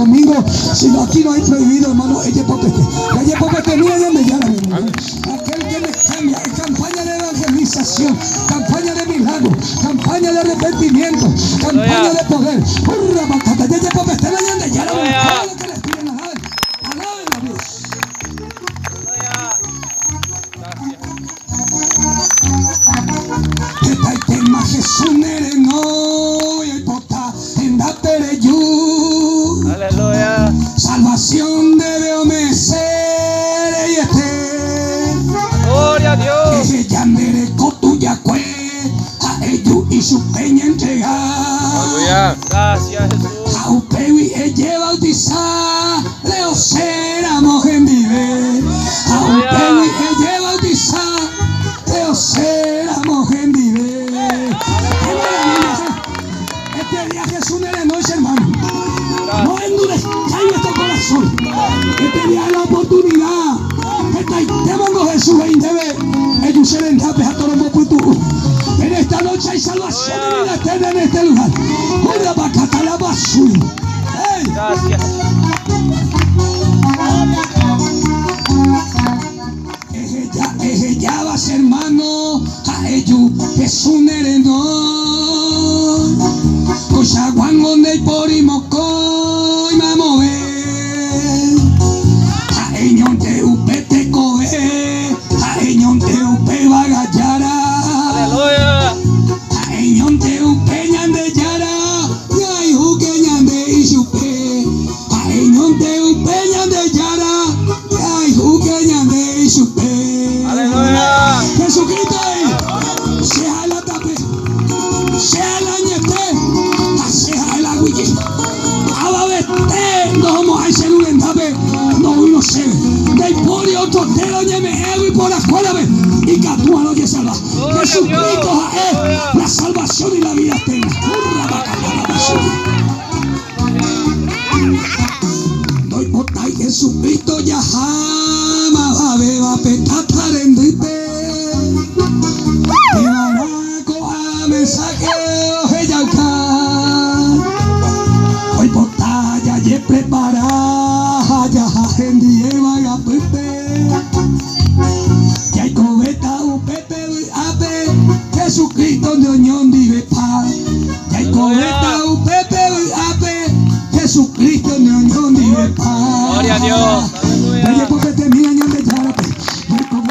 Domingo, sino aquí no hay prohibido, hermano, ejepopete. Jajepopetemína Ñandejára, mi hermano. Aquel que me cambia, es campaña de evangelización, campaña de milagro, campaña de arrepentimiento, campaña de poder. Hurra, batata, jajepopeténa Ñandejára, mi hermano. Todo lo que les piden, alaben, alaben a Dios. Hetaitéma Jesús nerenói oipota hendápe reju. Aleluya. Salvación ndéve ome'ẽse reiete. Gloria a Dios. Eheja nde reko tujakue ha eju ichupe ñentrega. Aleluya. Gracias Jesús. Ha upégui ejebautisa reoséramo hendive. Ha upégui ejebautisa reoséramo hendive. Qué maravilla, Este día Jesús nerenói che hermano. No endurezcáis vuestro corazón. Este día es la oportunidad. Hetaitémango Jesús he'i ndéve, Eju che rendápe ha torombopytu'u. En esta noche hay salvación y vida eterna en este lugar. Hurrapakatalabasui. Hey. Gracias. Eheja, ehejáva che hermano ha eju Jesús ne renói. Koichaguángo ndaipóri mokõi mamove. Ha'eñónte upe tekove, ha'eñónte upe yvága Jára. Aleluya. Ha'eñónte upe Ñandejára, jahayhúke ñande ichupe. Ha'eñónte upe Ñandejára, jahayhúke ñande ichupe. Aleluya. Jesucristo he'i, Che ha'e la tape, che ha'e la añete ha che ha'e la aguyje. Avavete ndohomo'ãi che Ru rendápe ndoúirõ chéve. Ndaipóri ótro téra oñeme'ẽgui porakuérape ikatúarõ ojesalva. Jesucristo ha'e la salvación y la vida eterna. Ndoipotái Jesucristo jaha mavavéva pe tata rendýpe. Pevarã ko'ã mensaje ohejauka. Oipota jajeprepara ha jaha hendie yvagapýpe. Jaikovéta upépe vy'ápe Jesucristo nde oñondivepa. Jaikovéta upépe vy'ápe Jesucristo nde oñondivepa. Gloria a Dios.